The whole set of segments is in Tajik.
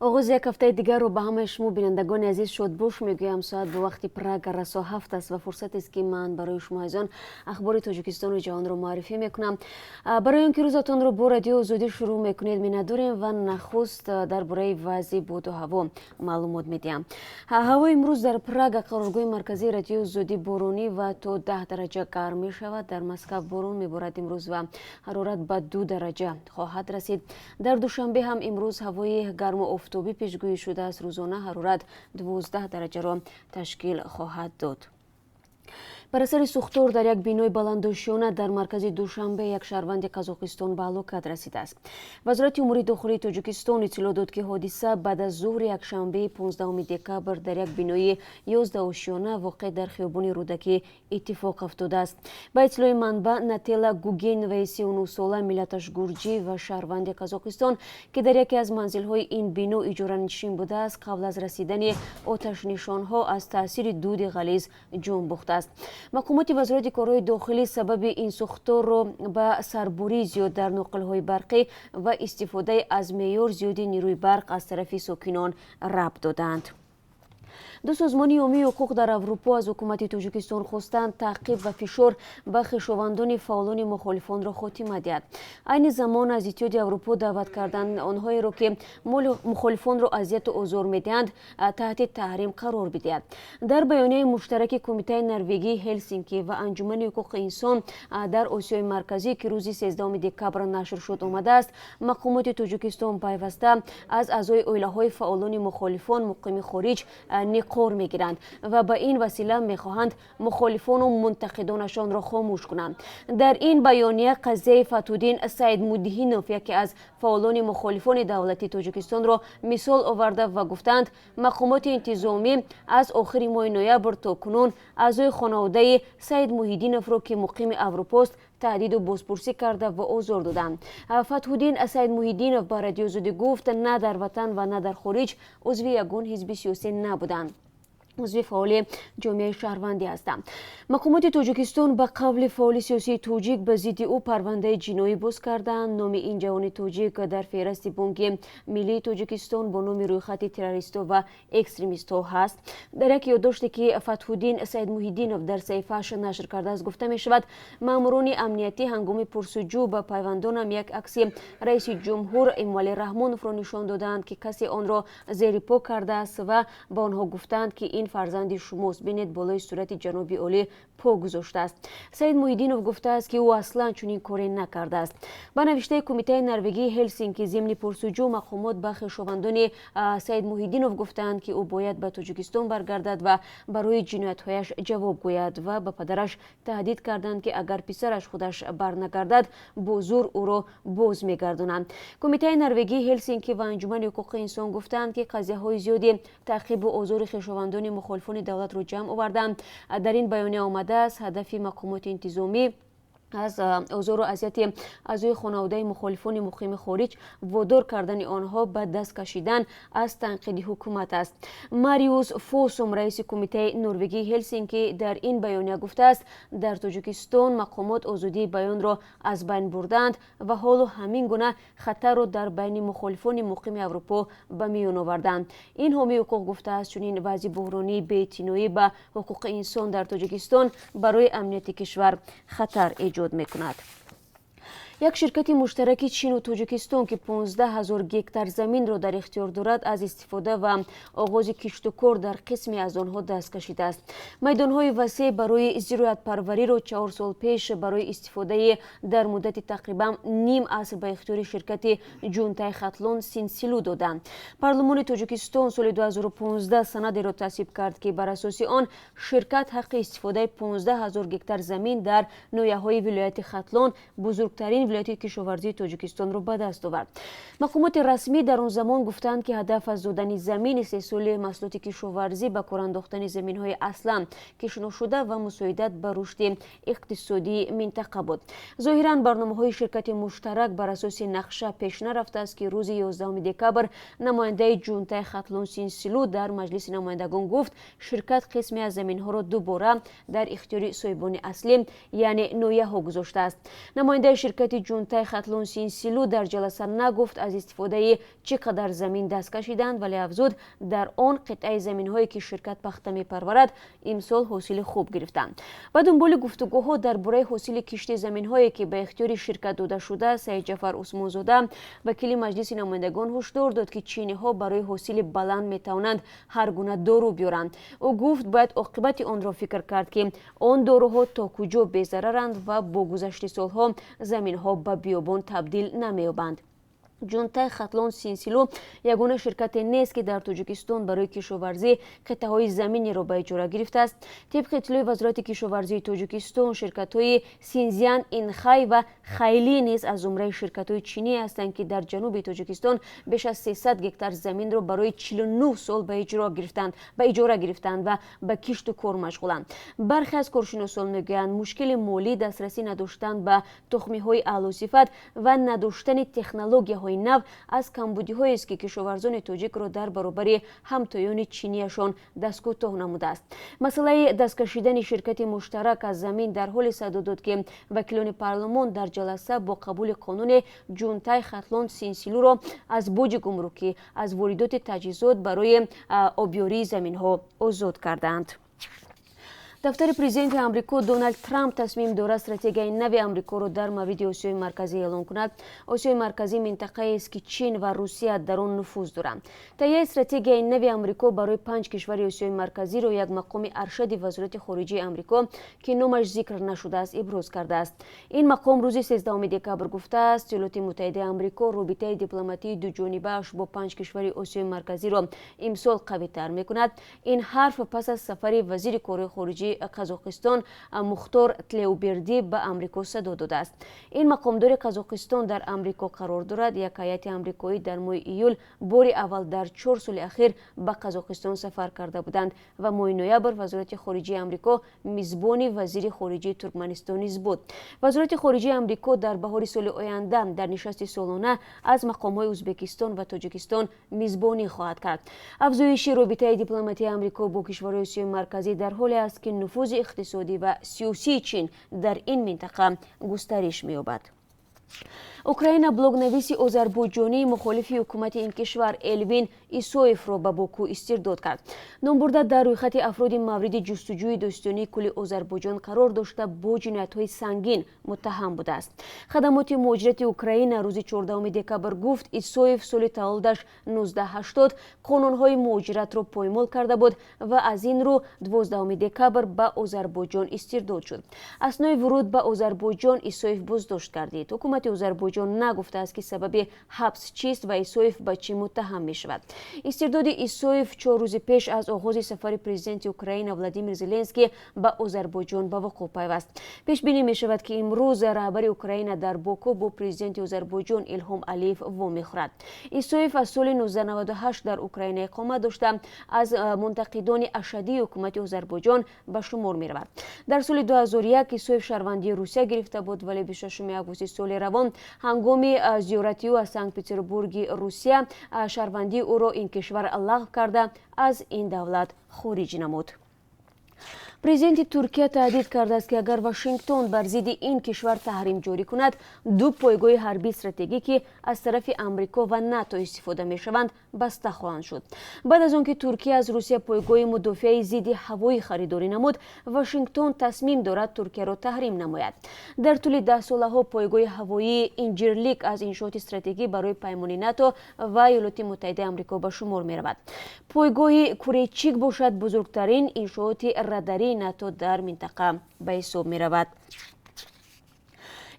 Оғози як ҳафтаи дигарро ба ҳамаи шумо, бинандагони азиз, шодбош мегӯям. Соат бо вақти Прага расо 7 аст ва фурсатест, ки ман барои шумо азизон ахбори Тоҷикистону ҷаҳонро муаррифӣ мекунам. Барои он ки рӯзатонро бо Радиои Озодӣ шурӯъ мекунед, миннатдорем ва нахуст дар бораи вазъи боду ҳаво маълумот медиҳам. Ҳавои имрӯз дар Прага, қароргоҳи марказии Радиои Озодӣ, боронӣ ва то 10 дараҷа гарм мешавад. Дар Москав борон меборад имрӯз ва ҳарорат ба 2 дараҷа хоҳад расид. Дар Душанбе ҳам имрӯз ҳавои гарму офтобӣ пешгӯӣ шудааст. Рӯзона ҳарорат 12 дараҷаро ташкил хоҳад дод. Бар асари сӯхтор дар як бинои баландошёна дар маркази Душанбе як шаҳрванди Қазоқистон ба ҳалокат расидааст. Вазорати умури дохилии Тоҷикистон иттилоъ дод, ки ҳодиса баъд аз зуҳри якшанбеи 15 декабр дар як бинои 11 ошёна, воқеъ дар хиёбони Рӯдакӣ, иттифоқ афтодааст. Ба иттилои манбаъ, Нателла Гугеноваи 39сола, миллаташ гурҷӣ ва шаҳрванди Қазоқистон, ки дар яке аз манзилҳои ин бино иҷоранишин будааст, қабл аз расидани оташнишонҳо аз таъсири дуди ғализ ҷон бохтааст. Мақомоти Вазорати корҳои дохилӣ сабаби ин сӯхторро ба сарбурии зиёд дар ноқилҳои барқӣ ва истифодаи аз меъёр зиёди нерӯи барқ аз тарафи сокинон рабт доданд. Ду созмони ҳомии ҳуқуқ дар Аврупо аз ҳукумати Тоҷикистон хостанд, таъқиб ва фишор ба хешовандони фаъолони мухолифонро хотима диҳад. Айни замон аз Иттиҳоди Аврупо даъват карданд, онҳоеро, ки моли мухолифонро азияту озор медиҳанд, таҳти таҳрим қарор бидиҳад. Дар баёнияи муштараки Кумитаи Норвегии Ҳелсинки ва Анҷумани ҳуқуқи инсон дар Осиёи Марказӣ, ки рӯзи 13 декабр нашр шуд, омадааст: мақомоти Тоҷикистон пайваста аз аъзои оилаҳои фаъолони мухолифон, муқими хориҷ, ниқор мегиранд ва ба ин васила мехоҳанд мухолифону мунтақидонашонро хомӯш кунанд. Дар ин баёния қазияи Фатҳуддин Саидмуддинов, яке аз фаъолони мухолифони давлати Тоҷикистонро мисол оварда ва гуфтанд, мақомоти интизомӣ аз охири моҳи ноябр то кунун аъзои хонаводаи Саидмуҳиддиновро, ки муқими Аврупост, таҳдиду бозпурсӣ карда ва озор доданд. Фатҳуддин Саидмуҳиддинов ба Радиои Озодӣ гуфт, на дар ватан ва на дар хориҷ узви ягон ҳизби сиёсӣ набуданд, узви фаъоли ҷомеаи шаҳрвандӣ ҳастанд. Мақомоти Тоҷикистон, ба қавли фаъоли сиёсии тоҷик, ба зидди ӯ парвандаи ҷиноӣ боз карданд. Номи ин ҷавони тоҷик дар феҳрасти Бонки Миллии Тоҷикистон бо номи рӯйхати террористҳо ва экстремистҳо ҳаст. Дар як ёддоште, ки Фатҳуддин Саидмуҳиддинов дар саҳифааш нашр кардааст, гуфта мешавад: маъмурони амниятӣ ҳангоми пурсуҷӯ ба пайвандонам як акси раиси ҷумҳур Эмомалӣ Раҳмоновро нишон доданд, ки касе онро зери по кардааст, ва ба онҳо гуфтаанд, ки ин фарзанди шумост, бинед, болои сурати ҷаноби олӣ по гузоштааст. Саид Муҳиддинов гуфтааст, ки ӯ аслан чунин коре накардааст. Ба навиштаи Кумитаи Норвегии Ҳелсинки, зимни пурсуҷӯ мақомот ба хешовандони Саид Муҳиддинов гуфтаанд, ки ӯ бояд ба Тоҷикистон баргардад ва барои ҷиноятҳояш ҷавоб гӯяд, ва ба падараш таҳдид карданд, ки агар писараш худаш барнагардад, бо зур ӯро боз мегардонанд. Кумитаи Норвегии Ҳелсинки ва Анҷумани ҳуқуқи инсон гуфтаанд, ки қазияҳои зиёди таъқибу озори хешовандони мухолифони давлатро ҷамъ оварданд. Дар ин баёния омадааст, ҳадафи мақомоти интизомӣ аз озору азияти аъзои хонаводаи мухолифони муқими хориҷ водор кардани онҳо ба даст кашидан аз танқиди ҳукумат аст. Мариус Фосум, раиси Кумитаи Норвегии Ҳелсинки, дар ин баёния гуфтааст, дар Тоҷикистон мақомот озодии баёнро аз байн бурдаанд ва ҳоло ҳамин гуна хатарро дар байни мухолифони муқими Аврупо ба миён оварданд. Ин ҳомии ҳуқуқ гуфтааст, чунин вазъи буҳронии беэътиноӣ ба ҳуқуқи инсон дар Тоҷикистон барои амнияти кишвар хатар эҷод мекунад. Як ширкати муштараки Чину Тоҷикистон, ки 15 ҳазор гектар заминро дар ихтиёр дорад, аз истифода ва оғози киштукор дар қисме аз онҳо даст кашидааст. Майдонҳои васеъ барои зироатпарвариро 4 сол пеш барои истифодаи дар муддати тақрибан ним аср ба ихтиёри ширкати Ҷунтай Хатлон Синсилу доданд. Парлумони Тоҷикистон соли 2015 санадеро тасвиб кард, ки бар асоси он ширкат ҳаққи истифодаи 15 ҳазор гектар замин дар ноҳияҳои вилояти Хатлон, бузургтарин вилояти кишоварзии Тоҷикистонро, ба даст овард. Мақомоти расмӣ дар он замон гуфтанд, ки ҳадаф аз додани замин истеҳсоли маҳсулоти кишоварзӣ, ба кор андохтани заминҳои аслан киштношуда ва мусоидат ба рушди иқтисодии минтақа буд. Зоҳиран, барномаҳои ширкати муштарак бар асоси нақша пеш нарафтааст, ки рӯзи 11 декабр намояндаи Ҷунтай Хатлон Синсилу дар Маҷлиси намояндагон гуфт, ширкат қисме аз заминҳоро дубора дар ихтиёри соҳибони аслӣ, яъне ноҳияҳо, гузоштааст. Намояндаи ширкати Ширкати Ҷунтай Хатлон Синсилу дар ҷаласа нагуфт, аз истифодаи чӣ қадар замин даст кашиданд, вале афзуд, дар он қитъаи заминҳое, ки ширкат пахта мепарварад, имсол ҳосили хуб гирифтанд. Ба дунболи гуфтугӯҳо дар бораи ҳосили кишти заминҳое, ки ба ихтиёри ширкат дода шуда, Саидҷафар Усмонзода, вакили Маҷлиси намояндагон, ҳушдор дод, ки чиниҳо барои ҳосили баланд метавонанд ҳар гуна дору биёранд. Ӯ гуфт, бояд оқибати онро фикр кард, ки он доруҳо то куҷо безараранд ва бо гузашти солҳо заминҳо ба биёбон табдил намеёбанд. Ҷунтай Хатлон Синсилу ягона ширкате нест, ки дар Тоҷикистон барои кишоварзӣ қитъаҳои заминеро ба иҷора гирифтааст. Тибқи иттилои Вазорати кишоварзии Тоҷикистон, ширкатҳои Синзян Инхай ва Хайли низ аз зумраи ширкатҳои чиние ҳастанд, ки дар ҷануби Тоҷикистон беш аз 300 гектар заминро барои 49 сол ба иҷора гирифтанд ва ба кишту кор машғуланд. Бархе аз коршиносон мегӯянд, мушкили молӣ, дастрасӣ надоштан ба тухмиҳои аълосифат ва надоштани технологияҳои нав аз камбудиҳоест, ки кишоварзони тоҷикро дар баробари ҳамтоёни чинияшон дасткӯтоҳ намудааст. Масъалаи дасткашидани ширкати муштарак аз замин дар ҳоле садо дод, ки вакилони парлумон дар ҷаласа бо қабули қонуне Ҷунтай Хатлон Синсилуро аз боҷи гумрукӣ аз воридоти таҷҳизот барои обёрии заминҳо озод карданд. Дафтари президенти Амрико Доналд Трамп тасмим дорад стратегияи нави Амрикоро дар мавриди Осиёи Марказӣ эълон кунад. Осиёи Марказӣ минтақаест, ки Чин ва Русия дар он нуфуз доранд. Таҳияи стратегияи нави Амрико барои панҷ кишвари Осиёи Марказиро як мақоми аршади Вазорати хориҷии Амрико, ки номаш зикр нашудааст, иброз кардааст. Ин мақом рӯзи 13 декабр гуфтааст, Иёлоти Муттаҳидаи Амрико робитаи дипломатии дуҷонибааш бо панҷ кишвари Осиёи Марказиро имсол қавитар мекунад. Ин ҳарф пас аз сафари вазири корҳои хориҷии Қазоқистон Мухтор Тлеуберди ба Амрико садо додааст. Ин мақомдори Қазоқистон дар Амрико қарор дорад. Як ҳайати амрикоӣ дар моҳи июл бори аввал дар 4 соли ахир ба Қазоқистон сафар карда буданд ва моҳи ноябр Вазорати хориҷии Амрико мизбони вазири хориҷии Туркманистон низ буд. Вазорати хориҷии Амрико дар баҳори соли оянда дар нишасти солона аз мақомҳои Ӯзбекистон ва Тоҷикистон мизбонӣ хоҳад кард. Афзоиши робитаи дипломатии Амрико бо кишварҳои Осиёи Марказӣ дар ҳоле аст, ки нуфузи иқтисодӣ ва сиёсии Чин дар ин минтақа густариш меёбад. Украина блогнависи озарбойҷонии мухолифи ҳукумати ин кишвар Элвин Исоевро ба Боку истирдод кард. Номбурда дар рӯйхати афроди мавриди ҷустуҷӯи дӯстонии кулли Озарбойҷон қарор дошта, бо ҷиноятҳои сангин муттаҳам будааст. Хадамоти муҳоҷирати Украина рӯзи 14 декабр гуфт, Исоев соли таваллудаш 1980 қонунҳои муҳоҷиратро поймол карда буд ва аз ин рӯ 12 декабр ба Озарбойҷон истирдод шуд. Аснои вуруд ба Озарбойҷон Исоев боздошт гардид. Ҳукумати Озарбойҷон нагуфтааст, ки сабаби ҳабс чист ва Исоев ба чӣ муттаҳам мешавад. Истирдоди Исоев 4 рӯзи пеш аз оғози сафари президенти Украина Владимир Зеленский ба Озарбойҷон ба вуқӯъ пайваст. Пешбинӣ мешавад, ки имрӯз раҳбари Украина дар Боку бо президенти Озарбойҷон Илҳом Алиев вомехӯрад. Исоев аз соли 1998 дар Украина иқомат дошта, аз мунтақидони ашаддии ҳукумати Озарбойҷон ба шумор меравад. Дар соли 2001 Исоев шаҳрвандии Русия гирифта буд, вале 26 августи соли равон ҳангоми зиёрати ӯ аз Санкт-Петербурги Русия шаҳрвандии ӯро ин кишвар лағв карда, аз ин давлат хориҷ намуд. Президенти Туркия таҳдид кардааст, ки агар Вашингтон бар зидди ин кишвар таҳрим ҷорӣ кунад, ду пойгоҳи ҳарбии стратегӣ, ки аз тарафи Амрико ва НАТО истифода мешаванд, баста хоҳанд шуд. Баъд аз он ки Туркия аз Русия пойгоҳи мудофиаи зидди ҳавоӣ харидорӣ намуд, Вашингтон тасмим дорад Туркияро таҳрим намояд. Дар тӯли даҳсолаҳо пойгоҳи ҳавоии Инҷирлик аз иншооти стратегӣ барои паймони НАТО ва Иёлоти Муттаҳидаи Амрико ба шумор меравад. Пойгоҳи Куречик бошад, бузургтарин иншооти радарии НАТО дар минтақа ба ҳисоб меравад.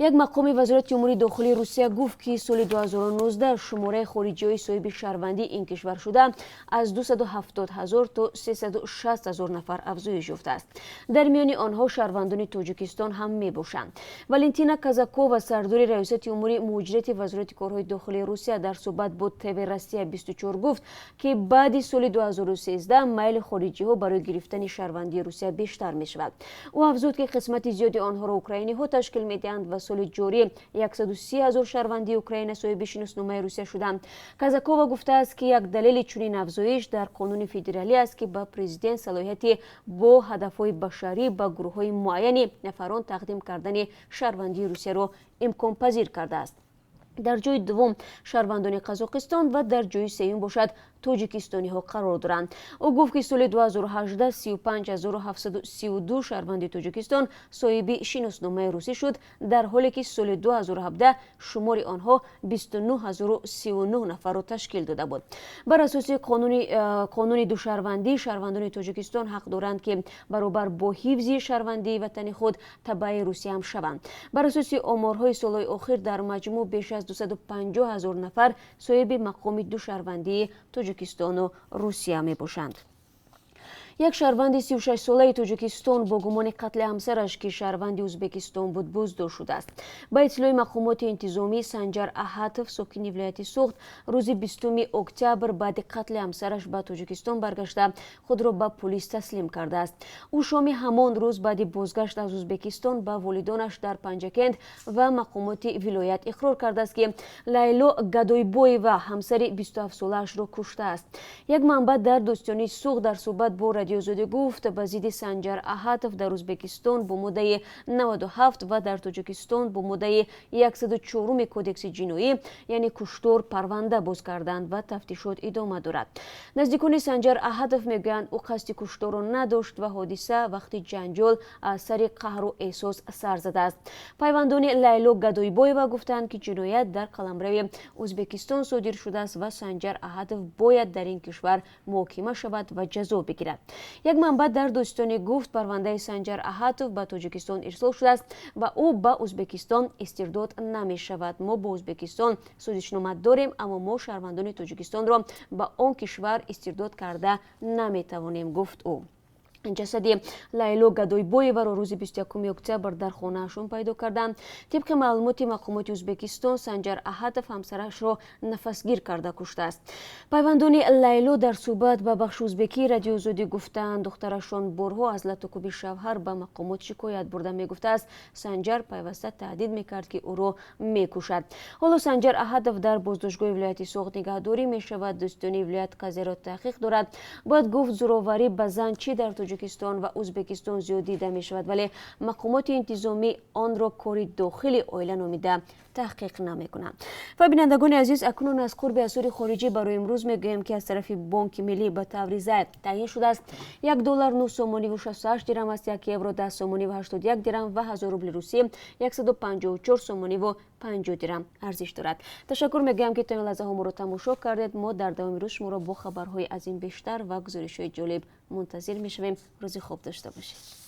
Як мақоми Вазорати умури дохилии Русия гуфт, ки соли 2019 шумораи хориҷиҳои соҳиби шаҳрвандии ин кишвар шуда аз 270 ҳазор то 360 ҳазор нафар афзоиш ёфтааст. Дар миёни онҳо шаҳрвандони Тоҷикистон ҳам мебошанд. Валентина Казакова, сардори раёсати умури муҳоҷирати Вазорати корҳои дохилии Русия, дар суҳбат бо ТВ Россия 24 гуфт, ки баъди соли 2013 майли хориҷиҳо барои гирифтани шаҳрвандии Русия бештар мешавад. Ӯ афзуд, ки қисмати зиёди онҳоро украиниҳо ташкил медиҳанд ва Соли ҷорӣ 130 ҳазор шаҳрванди Украина соҳиби шиносномаи Русия шуданд. Казакова гуфтааст, ки як далели чунин афзоиш дар қонуни федералӣ аст, ки ба президент салоҳияти бо ҳадафҳои башарӣ ба гурӯҳҳои муайяни нафарон тақдим кардани шаҳрвандии Русияро имконпазир кардааст. Дар ҷои дуввум шаҳрвандони Қазоқистон ва дар ҷои сеюм бошад, тоҷикистониҳо қарор доранд. Ӯ гуфт, ки соли 2018 35 732 шаҳрванди Тоҷикистон соҳиби шиносномаи русӣ шуд, дар ҳоле ки соли 2017 шумори онҳо 29 039 нафарро ташкил дода буд. Бар асоси қонуни душаҳрвандӣ, шаҳрвандони Тоҷикистон ҳақ доранд, ки баробар бо ҳифзи шаҳрвандии ватани худ табаи Русия ҳам шаванд. Бар асоси оморҳои солҳои охир, дар маҷмӯъ беш аз 250 ҳазор нафар соҳиби мақоми душаҳрвандии Тоҷикистону Русия мебошанд. Як шаҳрванди 36-солаи Тоҷикистон бо гумони қатли ҳамсараш, ки шаҳрванди Ӯзбекистон буд, боздошт шудааст. Ба иттилои мақомоти интизомӣ, Санҷар Аҳатов, сокини вилояти Суғд, рӯзи 20 октябр баъди қатли ҳамсараш ба Тоҷикистон баргашта, худро ба пулис таслим кардааст. Ӯ шоми ҳамон рӯз баъди бозгашт аз Ӯзбекистон ба волидонаш дар Панҷакент ва мақомоти вилоят иқрор кардааст, ки Лайло Гадойбоева, ҳамсари 27-солаашро куштааст. Як манбаъ дар додситонии Суғд дар суҳбат бо Радиоозодӣ гуфт, ба зидди Санҷар Аҳатов дар Ӯзбекистон бо моддаи 97 ва дар Тоҷикистон бо моддаи 104 Кодекси ҷиноӣ, яъне куштор, парванда боз карданд ва тафтишот идома дорад. Наздикони Санҷар Аҳатов мегӯянд, ӯ қасди кушторро надошт ва ҳодиса вақти ҷанҷол аз сари қаҳру эҳсос сар задааст. Пайвандони Лайло Гадойбоева гуфтанд, ки ҷиноят дар қаламрави Ӯзбекистон содир шудааст ва Санҷар Аҳатов бояд дар ин кишвар муҳокима шавад ва ҷазо бигирад. Як манбаъ дар додситонӣ гуфт, парвандаи Санҷар Аҳатов ба Тоҷикистон ирсол шудааст ва ӯ ба Ӯзбекистон истирдод намешавад. Мо бо Ӯзбекистон созишнома дорем, аммо мо шаҳрвандони Тоҷикистонро ба он кишвар истирдод карда наметавонем, гуфт ӯ. Ҷасади Лайло Гадойбоеваро рӯзи 21 октябр дар хонаашон пайдо карданд. Тибқи маълумоти мақомоти Ӯзбекистон, Санҷар Аҳатов ҳамсарашро нафасгир карда куштааст. Пайвандони Лайло дар суҳбат ба бахши узбекии Радиоозодӣ гуфтаанд, духтарашон борҳо аз латукӯби шавҳар ба мақомот шикоят бурда мегуфтааст, Санҷар пайваста таҳдид мекард, ки ӯро мекушад. Ҳоло Санҷар Аҳатов дар боздоштгоҳи вилояти Суғд нигаҳдорӣ мешавад. Додситонии вилоят қазияро таҳқиқ дорад. Бояд гуфт, зӯроварӣ ба зан чӣ дар Тоҷикистон ва Ӯзбекистон зиёд дида мешавад, вале мақомоти интизомӣ онро кори дохили оила номида таҳқиқ намекунанд. Ва, бинандагони азиз, акнун аз қурби асъори хориҷӣ барои имрӯз мегӯем, ки аз тарафи Бонки Миллӣ ба таври зайд таъин шудааст. 1 доллар 9 сомониву 68 дирам аст, 1 евро 10 сомониву 81 дирам ва 1000 рубли русӣ 154 сомониву 50 дирам арзиш дорад. Ташаккур мегӯям, ки то ин лаҳзаҳо моро тамошо кардед. Мо дар давоми рӯз шуморо бо хабарҳои аз ин бештар ва гузоришҳои ҷолиб мунтазир мешавем. Рӯзи хуб дошта бошед.